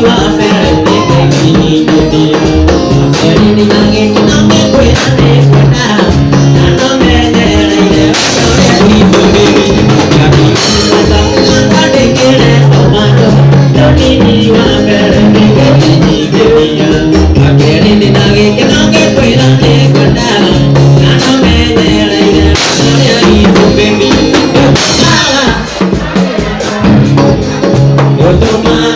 Wa mbere nĩ ngĩnyingĩria. Wa kerĩ ndĩna gĩkeno ngĩkwĩra nĩngwenda, na no menyereire ũrĩa witũ baby. Ngandĩkĩre marũa, mũnini wa mbere nĩ ngĩnyingĩria. Wa kerĩ ndĩna gĩkeno ngĩkwĩra nĩngwenda, na no menyereire ũrĩa witũ baby. Nĩũtũmaga.